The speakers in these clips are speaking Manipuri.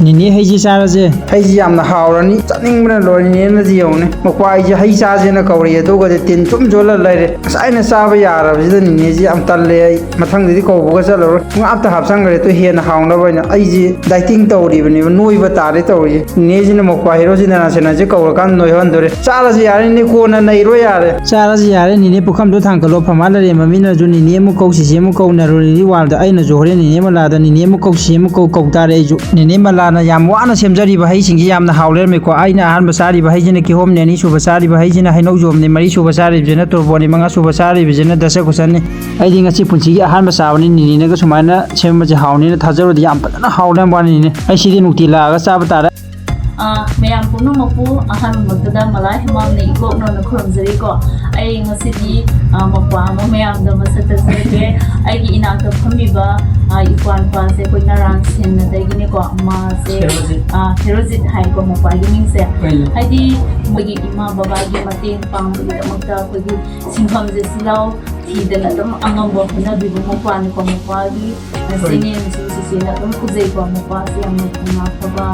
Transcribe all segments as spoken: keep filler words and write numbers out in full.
ꯅꯤꯅꯦ, ꯍꯩꯁꯤ ꯆꯥꯔꯁꯦ꯫ ꯍꯩꯁꯤ ꯌꯥꯝꯅ ꯍꯥꯎꯔꯅꯤ, ꯆꯥꯅꯤꯡꯕꯅ ꯂꯣꯏꯔꯦ꯫ ꯅꯤꯅꯦꯅꯗꯤ ꯌꯦꯡꯉꯨꯅꯦ, ꯃꯧꯄ꯭ꯋꯥ ꯑꯩꯁꯦ ꯍꯩ ꯆꯥꯁꯦꯅ ꯀꯧꯔꯛꯑꯦ, ꯑꯗꯨꯒꯗꯤ ꯇꯤꯟ ꯆꯨꯝ ꯆꯨꯝꯂ ꯂꯩꯔꯦ꯫ ꯉꯁꯥꯏꯅ ꯆꯥꯕ ꯌꯥꯔꯕꯁꯤꯗ ꯅꯤꯅꯦꯁꯤ ꯌꯥꯝ ꯇꯜꯂꯦ꯫ ꯑꯩ ꯃꯊꯪꯗꯗꯤ ꯀꯧꯕꯒ ꯆꯠꯂꯔꯣꯏ꯫ ꯉꯥ ꯑꯝꯇ ꯍꯥꯞꯆꯟꯈ꯭ꯔꯦ, ꯑꯗꯨ ꯍꯦꯟꯅ ꯍꯥꯎꯅꯕ ꯑꯣꯏꯅ꯫ ꯑꯩꯁꯤ dieting ꯇꯧꯔꯤꯕꯅꯤꯕ, ꯅꯣꯏꯕ ꯇꯥꯔꯦ ꯇꯧꯔꯤꯁꯦ꯫ ꯅꯤꯅꯦꯁꯤꯅ ꯃꯧꯄ꯭ꯋꯥ ꯍꯦꯔꯣꯁꯤ ꯅꯔꯥꯁꯦꯅꯥꯁꯦ ꯀꯧꯔꯀꯥꯟꯗ ꯅꯣꯏꯍꯟꯗꯣꯔꯦ꯫ ꯆꯥꯔꯁꯤ ꯌꯥꯔꯦ ꯅꯤꯅꯦ, ꯀꯣꯟꯅ ꯅꯩꯔꯣ ꯌꯥꯔꯦ꯫ ꯆꯥꯔꯁꯤ ꯌꯥꯔꯦ ꯅꯤꯅꯦ, ꯄꯨꯈꯝꯗꯣ ꯊꯥꯡꯒꯠꯂꯣ꯫ ꯐꯝꯃ ꯂꯩꯔꯦ ꯃꯃꯤꯅꯁꯨ ꯅꯤꯅꯦ ꯑꯃꯨꯛ ꯀꯧ, ꯆꯤꯆꯦ ꯑꯃꯨꯛ ꯀꯧ, ꯅꯔꯣꯂꯤꯂꯤ ꯋꯥꯔꯜꯗ꯫ ꯑꯩꯅꯁꯨ ꯍꯣꯔꯦꯟ ꯅꯤꯅꯦ ꯃꯂꯥꯗ ꯅꯤꯅꯦ ꯑꯃꯨꯛ ꯀꯧ, ꯆꯤꯆꯦ ꯑꯃꯨꯛ ꯀꯧ, ꯀꯧ ꯇꯥꯔꯦ ꯑꯩꯁꯨ꯫ ꯅꯤꯅꯦ ꯃꯂꯥꯅ ꯌꯥꯝ ꯋꯥꯅ ꯁꯦꯝꯖꯔꯤꯕ ꯍꯩꯁꯤꯡꯁꯤ ꯌꯥꯝꯅ ꯍꯥꯎ ꯂꯩꯔꯝꯃꯦꯀꯣ꯫ ꯑꯩꯅ ꯑꯍꯥꯟꯕ ꯆꯥꯔꯤꯕ ꯍꯩꯁꯤꯅ ꯀꯤꯍꯣꯝꯅꯦ, ꯑꯅꯤꯁꯨꯕ ꯆꯥꯔꯤꯕ ꯍꯩꯁꯤꯅ ꯍꯩꯅꯧꯖꯣꯝꯅꯦ, ꯃꯔꯤꯁꯨꯕ ꯆꯥꯔꯤꯕꯁꯤꯅ ꯇꯣꯔꯕꯣꯠꯅꯦ, ꯃꯉꯥꯁꯨꯕ ꯆꯥꯔꯤꯕꯁꯤꯅ ꯗꯁꯀꯨꯁꯅꯦ꯫ ꯑꯩꯗꯤ ꯉꯁꯤ ꯄꯨꯟꯁꯤꯒꯤ ꯑꯍꯥꯟꯕ ꯆꯥꯕꯅꯤ꯫ ꯅꯤꯅꯦꯅꯒ ꯁꯨꯃꯥꯏꯅ ꯁꯦꯝꯕꯁꯦ ꯍꯥꯎꯅꯤꯅ ꯊꯥꯖꯔꯨꯗꯤ ꯌꯥꯝ ꯐꯖꯅ ꯍꯥꯎ ꯂꯩꯔꯝꯕ ꯋꯥꯅꯤ ꯅꯤꯅꯦ꯫ ꯑꯩ ꯁꯤꯗꯤ ꯅꯨꯡꯇꯤ ꯂꯥꯛꯑꯒ ꯆꯥꯕ ꯇꯥꯔꯦ꯫ ꯑꯥ, ꯃꯌꯥꯝ ꯄꯨꯝꯅꯃꯛꯄꯨ ꯑꯍꯥꯟꯕꯃꯛꯇꯗ ꯃꯂꯥ ꯍꯦꯃꯥꯝꯅ ꯏꯀꯣꯛꯅꯣꯅ ꯈꯨꯔꯨꯝꯖꯔꯤꯀꯣ꯫ ꯑꯩ ꯉꯁꯤꯗꯤ, ꯑꯥ, ꯃꯧꯄ꯭ꯋꯥ ꯑꯃ ꯃꯌꯥꯝꯗ ꯃꯁꯛ ꯇꯥꯛꯆꯔꯒꯦ꯫ ꯑꯩꯒꯤ ꯏꯅꯥꯛꯇ ꯐꯝꯃꯤꯕ, ꯑꯥ, ꯏꯄ꯭ꯋꯥ ꯅꯨꯄꯥꯁꯦ ꯑꯩꯈꯣꯏ ꯅꯔꯥꯟ ꯁꯦꯟꯅꯗꯒꯤꯅꯦꯀꯣ꯫ ꯃꯥꯁꯦ, ꯍꯦꯔꯣꯖꯤꯠ꯫ ꯑꯥ, ꯍꯦꯔꯣꯖꯤꯠ ꯍꯥꯏꯀꯣ ꯃꯧꯄ꯭ꯋꯥꯒꯤ ꯃꯤꯡꯁꯦ꯫ ꯍꯣꯏꯅꯦ꯫ ꯍꯥꯏꯗꯤ ꯃꯣꯏꯒꯤ ꯏꯃꯥ ꯕꯕꯥꯒꯤ ꯃꯇꯦꯡ ꯄꯥꯡꯕꯒꯤꯗꯃꯛꯇ ꯑꯩꯈꯣꯏꯒꯤ ꯁꯤꯟꯐꯝꯁꯦ ꯆꯤꯜꯍꯥꯎ ꯊꯤꯗꯅ ꯑꯗꯨꯝ ꯑꯉꯝꯕ ꯍꯣꯠꯅꯕꯤꯕ ꯃꯧꯄ꯭ꯋꯥꯅꯤꯀꯣ꯫ ꯃꯧꯄ꯭ꯋꯥꯒꯤ, ꯑ, ꯍꯣꯏ꯫ ꯆꯦꯅꯦꯜꯁꯨ ꯆꯤꯆꯦꯅ ꯑꯗꯨꯝ ꯎꯖꯩꯀꯣ꯫ ꯃꯧꯄ꯭ꯋꯥꯁꯦ ꯌꯥꯝꯅ ꯊꯧꯅꯥ ꯐꯕ,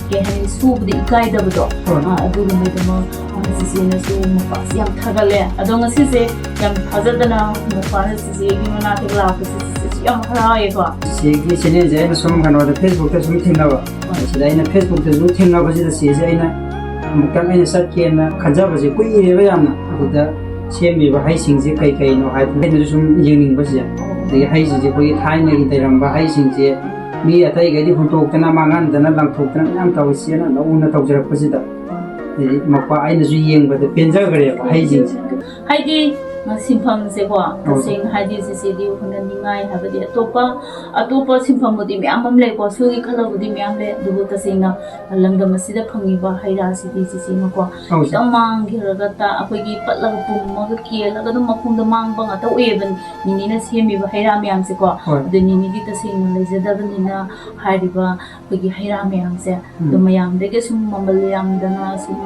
ꯀꯩ ꯍꯥꯏꯅꯤ, ꯁꯨꯕꯗ ꯏꯀꯥꯏꯗꯕꯗꯣ꯫ ꯍꯣꯏ꯫ ꯑ, ꯑꯗꯨꯒꯨꯝꯕꯒꯤꯗꯃꯛ, ꯑ, ꯆꯤꯆꯦꯅꯁꯨ ꯃꯧꯄ꯭ꯋꯥꯁꯦ ꯌꯥꯝ ꯊꯥꯒꯠꯂꯦ꯫ ꯑꯗꯣ ꯉꯁꯤꯁꯦ ꯌꯥꯝ ꯊꯥꯖꯗꯅ ꯃꯧꯄ꯭ꯋꯥꯅ ꯆꯤꯆꯦꯒꯤ ꯃꯅꯥꯛꯇ ꯂꯥꯛꯄꯁꯦ ꯆꯤꯆꯦꯁꯨ ꯌꯥꯝ ꯍꯔꯥꯎꯋꯦꯀꯣ꯫ ꯆꯤꯆꯦꯒꯤ ꯆꯦꯅꯦꯜꯁꯦ ꯑꯩꯅ ꯁꯨꯝ ꯀꯩꯅꯣꯗ, Facebook ꯁꯨꯝ ꯊꯦꯡꯅꯕ꯫ ꯍꯣꯏ꯫ ꯁꯤꯗ ꯑꯩꯅ Facebook ꯁꯨꯝ ꯊꯦꯡꯅꯕꯁꯤꯗ ꯆꯤꯆꯦꯁꯦ ꯑꯩꯅ ꯑꯃꯨꯛꯇꯪ ꯑꯩꯅ ꯆꯠꯀꯦꯅ ꯈꯟꯖꯕꯁꯦ ꯀꯨꯏꯔꯦꯕ ꯌꯥꯝꯅ꯫ ꯑꯗꯨꯗ ꯁꯦꯝꯃꯤꯕ ꯍꯩꯁꯤꯡꯁꯦ ꯀꯩ ꯀꯩꯅꯣ ꯍꯥꯏꯗꯅ ꯑꯩꯅꯁꯨ ꯁꯨꯝ ꯌꯦꯡꯅꯤꯡꯕꯁꯦ, ꯑꯗꯒꯤ ꯍꯩꯁꯤꯡꯁꯦ ꯑꯩꯈꯣꯏꯒꯤ ꯊꯥꯏꯅꯒꯤ ꯂꯩꯔꯝꯕ ꯍꯩꯁꯤꯡꯁꯦ ꯃꯤ ꯑꯇꯩꯈꯩꯗꯤ ꯍꯨꯟꯇꯣꯛꯇꯅ, ꯃꯥꯡꯍꯟꯗꯅ, ꯂꯪꯊꯣꯛꯇꯅ ꯃꯌꯥꯝ ꯇꯧꯏ꯫ ꯆꯦꯅ ꯅꯧꯅ ꯇꯧꯖꯔꯛꯄꯁꯤꯗ, ꯍꯥꯏꯗꯤ ꯃꯧꯄ꯭ꯋꯥ ꯑꯩꯅꯁꯨ ꯌꯦꯡꯕꯗ ꯄꯦꯟꯖꯈ꯭ꯔꯦꯕ ꯍꯩꯁꯤꯡꯁꯦ꯫ ꯍꯥꯏꯗꯤ, ꯁꯤꯟꯐꯝꯁꯦꯀꯣ, ꯍꯣꯏ꯫ ꯇꯁꯦꯡꯅ ꯍꯥꯏꯗꯤ ꯆꯤꯆꯦꯗꯤ ꯍꯣꯠꯅꯅꯤꯡꯉꯥꯏ ꯍꯥꯏꯕꯗꯤ ꯑꯇꯣꯞꯄ, ꯑꯇꯣꯞꯄ ꯁꯤꯟꯐꯝꯕꯨꯗꯤ ꯃꯌꯥꯝ ꯑꯃ ꯂꯩꯀꯣ, ꯁꯨꯒꯦ ꯈꯜꯂꯕꯨꯗꯤ ꯃꯌꯥꯝ ꯂꯩ, ꯑꯗꯨꯕꯨ ꯇꯁꯦꯡꯅ ꯂꯝꯗꯝ ꯑꯁꯤꯗ ꯐꯪꯉꯤꯕ ꯍꯩ ꯔꯥꯁꯤꯗꯤ ꯆꯤꯆꯦꯅꯀꯣ, ꯍꯣꯏ꯫ ꯈꯤꯇꯪ ꯃꯥꯡꯈ꯭ꯔꯒ ꯇ-, ꯑꯩꯈꯣꯏꯒꯤ ꯄꯠꯂꯒ ꯄꯨꯝꯃꯒ ꯀꯦꯜꯂꯒ ꯑꯗꯨꯝ ꯃꯈꯣꯡꯗ ꯃꯥꯡꯕ ꯉꯥꯛꯇ ꯑꯣꯏꯌꯦꯕ ꯅꯤꯅꯦꯅ ꯁꯦꯝꯃꯤꯕ ꯍꯩ ꯔꯥ ꯃꯌꯥꯝꯁꯦꯀꯣ꯫ ꯍꯣꯏ꯫ ꯑꯗꯨ ꯅꯤꯅꯦꯗꯤ ꯇꯁꯦꯡꯅ ꯂꯩꯖꯗꯕꯅꯤꯅ ꯍꯥꯏꯔꯤꯕ ꯑꯩꯈꯣꯏꯒꯤ ꯍꯩ ꯔꯥ ꯃꯌꯥꯝꯁꯦ ꯎꯝ꯫ ꯑꯗꯨ ꯃꯌꯥꯝꯗꯒꯤ ꯁꯨꯝ ꯃꯃꯜ ꯌꯥꯝꯗꯅ ꯁꯨꯝ,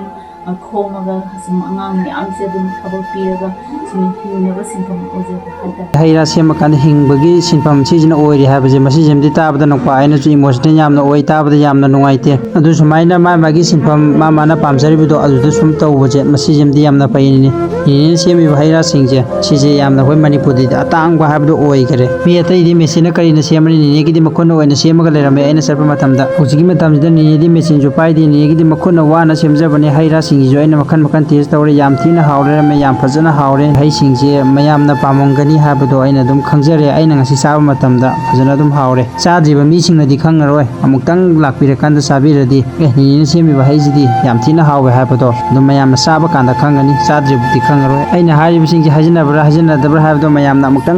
ꯑ, ꯈꯣꯝꯃꯒ ꯁꯨꯝ ꯑꯉꯥꯡ ꯃꯌꯥꯝꯁꯦ ꯑꯗꯨꯝ ꯊꯕꯛ ꯄꯤꯔꯒ ꯁꯨꯝ ꯍꯤꯡꯅꯕ ꯁꯤꯟꯐꯝ ꯑꯣꯏꯖꯕ ꯍꯥꯏꯇꯥꯔꯦ꯫ ꯍꯩ ꯔꯥ ꯁꯦꯝꯃꯀꯥꯟꯗ ꯍꯤꯡꯕꯒꯤ ꯁꯤꯟꯐꯝ ꯁꯤꯁꯤꯅ ꯑꯣꯏꯔꯦ ꯍꯥꯏꯕꯁꯦ, ꯃꯁꯤꯁꯤꯃꯗꯤ ꯇꯥꯕꯗ ꯅꯨꯄꯥ ꯑꯩꯅꯁꯨ emotional ꯌꯥꯝꯅ ꯑꯣꯏ, ꯇꯥꯕꯗ ꯌꯥꯝꯅ ꯅꯨꯡꯉꯥꯏꯇꯦ꯫ ꯑꯗꯨ ꯁꯨꯃꯥꯏꯅ ꯃꯥ ꯃꯥꯒꯤ ꯁꯤꯟꯐꯝ ꯃꯥ ꯃꯥꯅ ꯄꯥꯝꯖꯔꯤꯕꯗꯣ ꯑꯗꯨꯗ ꯁꯨꯝ ꯇꯧꯕꯁꯦ, ꯃꯁꯤꯁꯤꯃꯗꯤ ꯌꯥꯝꯅ ꯐꯩꯅꯤꯅꯦ꯫ ꯅꯦꯅꯦꯅ ꯁꯦꯝꯃꯤꯕ ꯍꯩ ꯔꯥꯁꯤꯡꯁꯦ, ꯁꯤꯁꯦ ꯌꯥꯝꯅ ꯑꯩꯈꯣꯏ ꯃꯅꯤꯄꯨꯔꯗꯗꯤ ꯑꯇꯥꯡꯕ ꯍꯥꯏꯕꯗꯣ ꯑꯣꯏꯈꯔꯦ꯫ ꯃꯤ ꯑꯇꯩꯗꯤ ꯃꯦꯆꯤꯟꯅ ꯀꯔꯤꯅ ꯁꯦꯝꯕꯅꯤ, ꯅꯦꯅꯦꯒꯤꯗꯤ ꯃꯈꯨꯠꯅ ꯑꯣꯏꯅ ꯁꯦꯝꯃꯒ ꯂꯩꯔꯝꯃꯦ ꯑꯩꯅ ꯆꯠꯄ ꯃꯇꯝꯗ꯫ ꯍꯧꯖꯤꯛꯀꯤ ꯃꯇꯝꯁꯤꯗ ꯅꯦꯅꯦꯗꯤ ꯃꯦꯆꯤꯟꯁꯨ ꯄꯥꯏꯗꯦ, ꯅꯦꯅꯦꯒꯤꯗꯤ ꯃꯈꯨꯠꯅ ꯋꯥꯅ ꯁꯦꯝꯖꯕꯅꯦ꯫ ꯍꯩ ꯔꯥꯁꯤꯡꯁꯤꯁꯨ ꯑꯩꯅ ꯃꯈꯟ ꯃꯈꯟ taste ꯇꯧꯔꯦ, ꯌꯥꯝ ꯊꯤꯅ ꯍꯥꯎꯔꯦ, ꯌꯥꯝ ꯐꯖꯅ ꯍꯥꯎꯔꯦ꯫ ꯍꯩꯁꯤꯡꯁꯦ ꯃꯌꯥꯝꯅ ꯄꯥꯝꯃꯝꯒꯅꯤ ꯍꯥꯏꯕꯗꯣ ꯑꯩꯅ ꯑꯗꯨꯝ ꯈꯪꯖꯔꯦ꯫ ꯑꯩꯅ ꯉꯁꯤ ꯆꯥꯕ ꯃꯇꯝꯗ ꯐꯖꯅ ꯑꯗꯨꯝ ꯍꯥꯎꯔꯦ꯫ ꯆꯥꯗ꯭ꯔꯤꯕ ꯃꯤꯁꯤꯡꯅꯗꯤ ꯈꯪꯉꯔꯣꯏ, ꯑꯃꯨꯛꯇꯪ ꯂꯥꯛꯄꯤꯔꯀꯥꯟꯗ ꯆꯥꯕꯤꯔꯗꯤ, "ꯑꯦ, ꯅꯦꯅꯦꯅ ꯁꯦꯝꯃꯤꯕ ꯍꯩꯁꯤꯗꯤ ꯌꯥꯝ ꯊꯤꯅ ꯍꯥꯎꯋꯦ" ꯍꯥꯏꯕꯗꯣ ꯑꯗꯨꯝ ꯃꯌꯥꯝꯅ ꯆꯥꯕ ꯀꯥꯟꯗ ꯈꯪꯒꯅꯤ, ꯆꯥꯗ꯭ꯔꯤꯕꯗꯤ ꯈꯪꯉꯔꯣꯏ꯫ ꯑꯩꯅ ꯍꯥꯏꯔꯤꯕꯁꯤꯡꯁꯦ ꯍꯥꯏꯖꯟꯅꯕ꯭ꯔꯥ ꯍꯥꯏꯖꯟꯅꯗꯕ꯭ꯔꯥ ꯍꯥꯏꯕꯗꯣ ꯃꯌꯥꯝꯅ ꯑꯃꯨꯛꯇꯪ